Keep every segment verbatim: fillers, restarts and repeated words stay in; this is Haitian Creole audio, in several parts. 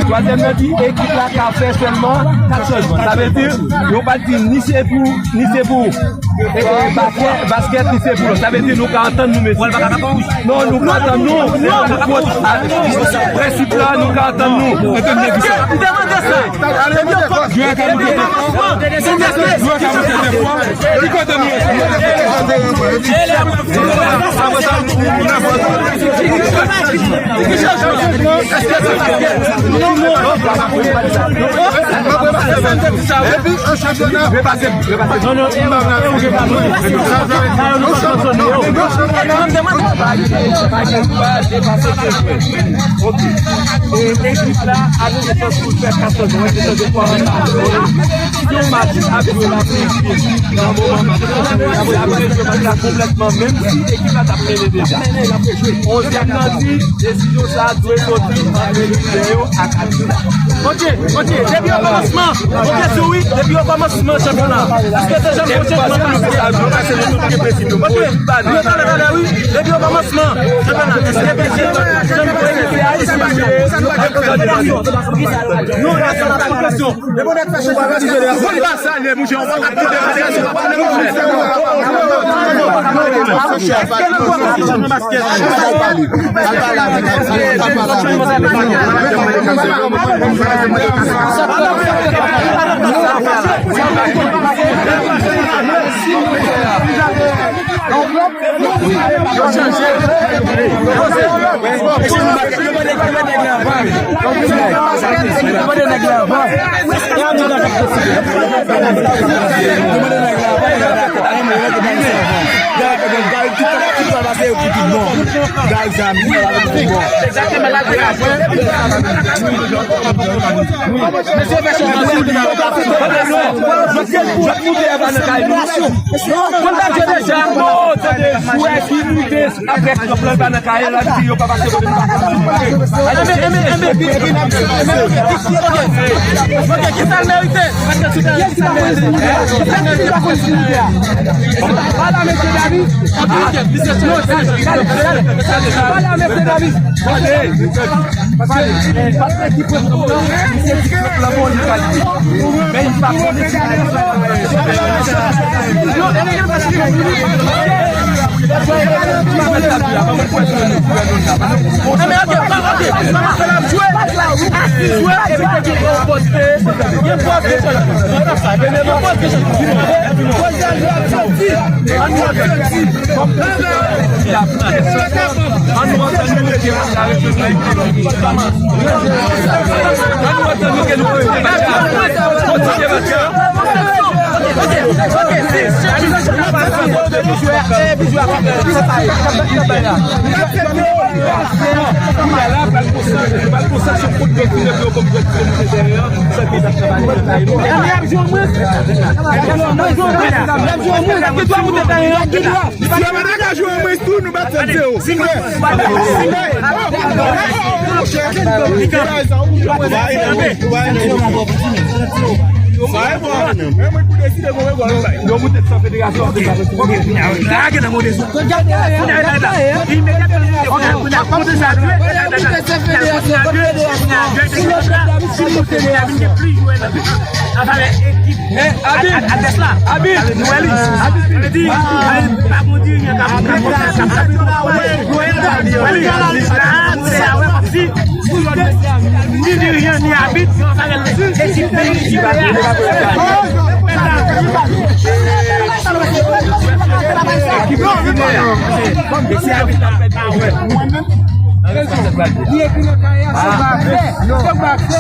Twazyèm nan di ekip la ka fè sèlman kat chanjman. Sa vle di, yo pa di ni se pou, ni se pou, e, e, baskèt, baskèt, ni se pou lòt. Sa vle di, nou ka antann nou, mesye. Non, nou ka antann nou. Nou kont, a, prensip la, nou ka antann nou. Antann nou, sa. Jwè ka moute. Jwè ka moute de fwa. Ki kote nou ye? Ok. E ekip la ap gen chans pou l fè kat chanjman, gen chans de fè yon match ap jwe la. Nan moman match la, apre jwe match la konplètman, menm si ekip la t ap mennen deja. Onzyèm nan di, desizyon sa a dwe soti ant Militè yo ak Atis la. Ok, ok, depi o kòmansman, ok, sou wi, depi o kòmansman chanpyona, èske te janm fè chanjman? Ok, talè, talè, wi, depi o kòmansman chanpyona, èske te janm, janm fè chanjman? Non, la, sa pa kesyon. Fò l pa salye, monchè, on va kapte de federasyon. Konn ta jwe deja, non, se de jwè ki moute avèk kanp lan, pa nan kay la, di yo pa pase kote m pa ka. Enben, enben, enben, enben, enben, ok, ok, ok, ok, ok, ki sa l merite? Paske si ta, ki sa l merite? Ki sa l merite? Pale a mesye David. Ok, ok, mesye David. Pale a mesye David. Pale. Pale. Pale. Pale. Pale. Pale. Men li pa konnen si li. Si yo pa ta ka jwe an mwens tou, nou bat sèt zewo. Yo moute san federasyon. Abit! Abit! Abit! Ni dirijan, ni abit, sa rele ekip peyi ki pa vle. Ekip ki fini an. Li ekri nan kay a, se pa vre. Se pa vre.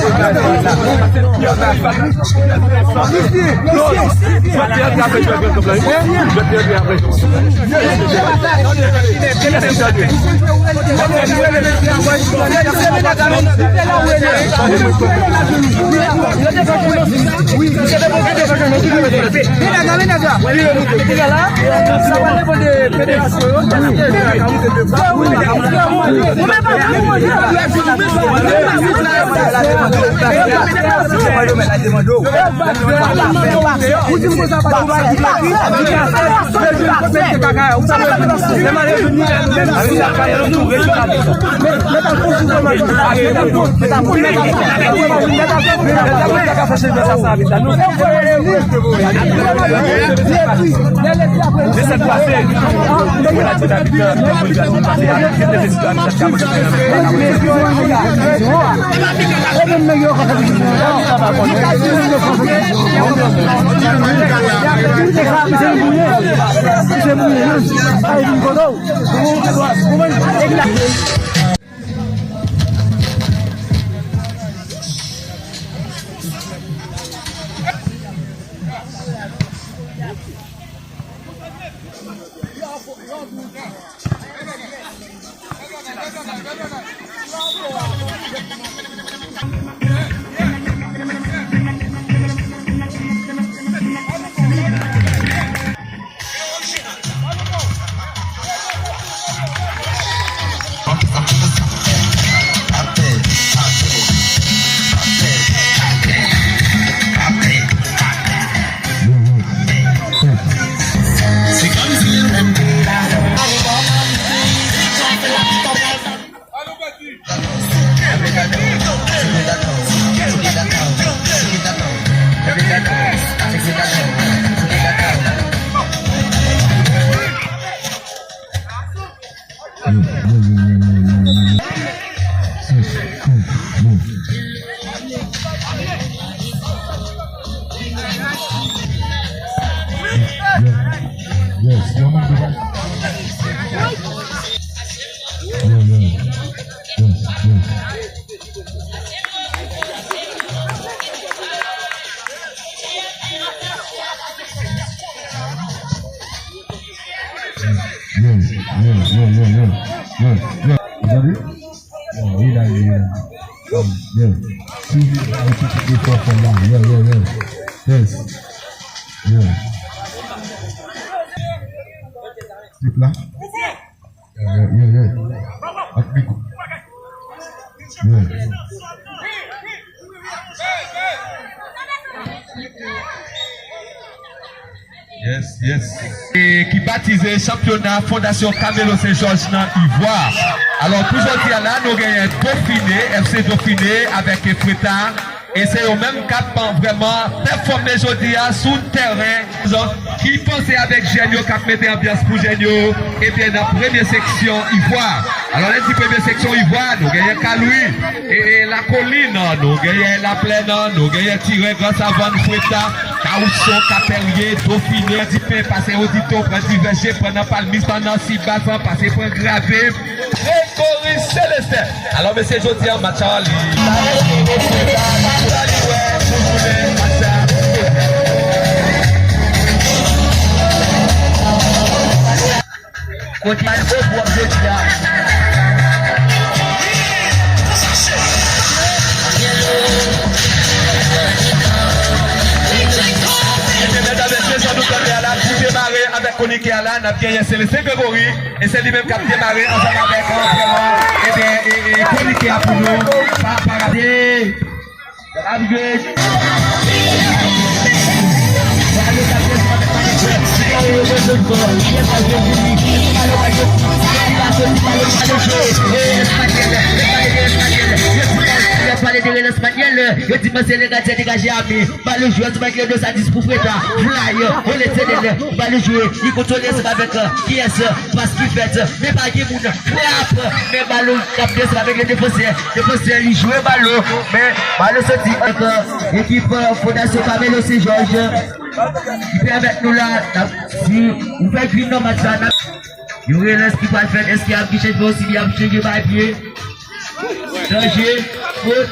Yes, yes. Yo, man, do that. Yeah, yeah. Yes, yes. Yeah, yeah, yeah, yeah, yeah. Yeah, yeah. Ou tande? Yeah, wi la, wi la. Yeah. Suivi la, ou tande efò fò la. Yeah, yeah, yeah. Yes. Yeah. Tip la. Yeah, yeah, yeah, yeah. Ak mikwo. Yeah. Yes, yes. E ki batize chanpyona Fondasyon Camelo Saint Georges nan Ivwa. Alò, pou jodi a la, nou genyen Dauphiné, F C Dauphiné avèk Freta. E se yo menm k ap vrèman pèfòme jodi a sou tèren. Ki panse avèk jèn yo k ap mete anbyans pou jèn yo, ebyen, nan premye seksyon Ivwa. Alò, lè n di premye seksyon Ivwa, nou genyen Kalwi, e, e, Lakolin, nou genyen Laplèn, nou genyen Tiren, Gran Savann, Freta, Kawouchon, Kapèlye, Dofine, Dipen, pase Odito, pran Divèje, pran nan Palmis, pran nan Sibasan, pase pran Grave, Gregory Célestin. Alò, mesye, jodi a, match a li. Sa li wè pou jounen match a. Kote al gwo pwòp jodi a. Ebyen, medam, mesye, jan nou tande a la, pou demare avèk konikè a la, n ap genyen Célestin Gregory, e se li menm k ap demare ansanm avèk, euh, vrèman, ebyen, e, e, konikè a pou nou, pa, pa rate. N ap jwe. Pale de relans Manuel, yo di mwen se le gadyen degaje a mi. Balon jwe ansanm ak Leonardo Sadis pou Freta. Fly, ole Tedel. Balon jwe, li kontwole ansanm avèk, euh, kiyès, euh, pas ki fèt, men pa gen moun. Frap, men balon k ap desann avèk le defansè. Defansè, li jwe balon, men balon soti. Avèk, euh, ekip, euh, Fondasyon Camelo Saint Georges, ki pèmèt nou la, n ap, si ou fè grin nan match la, n ap, yon relans ki pral fèt, èske y ap gen chanjman osi, y ap chanje bay pye? Danje, fot.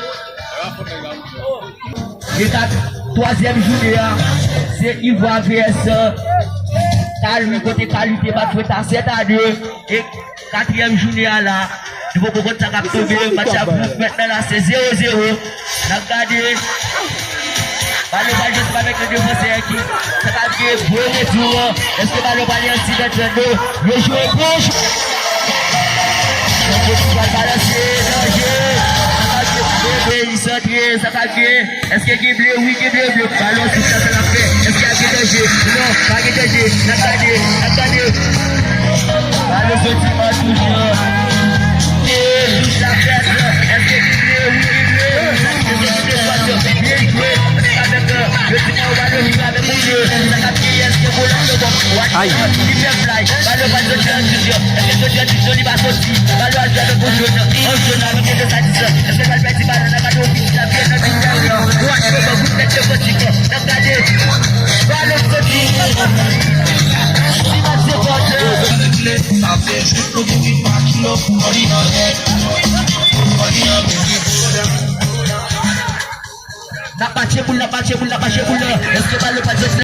E kat, twazyèm jounen an, se Ivwa V S Kalwi, kote Kalwi te bat Freta sèt a de. E katriyèm jounen an la, nou poko konn sa k ap tonbe. Match ap fèt mentnan la, se zewo zewo. N ap gade. Balon pral jwe sou avèk le defansè ki, sa k ap gen gwo retou an. Èske balon pral antre nan tèt yo? Yo jwe gwo jwe. Nan pwoteksyon, balanse, danje. Sa k ap gen? Bebe, li santre, sa k ap gen? Èske gen ble? Wi, gen ble, ble. Balon sou sa, sa l ap fè. Èske ap gen danje? Non, pa gen danje. N ap gade, n ap gade. Yo di mwen yo pa dòmi avèk yon je. Sa k ap gen, èske boul ap fè bòm? Watch out, li fè fly. Bal yo pa t soti an diz yo. Èske soti an diz yo, li pa soti? Bal yo al jwe avèk yon jòn. Yon jòn avèk yon de sa dis. Èske bal pèdi bal nan kado? Ki la vye nan ti dèyè. Watch yo, bout tèt yo soti. N ap gade. Bal yo soti. Ti match se pòtè. N ap mache boul, n ap mache boul, n ap mache boul la. Èske bal yo pa t soti?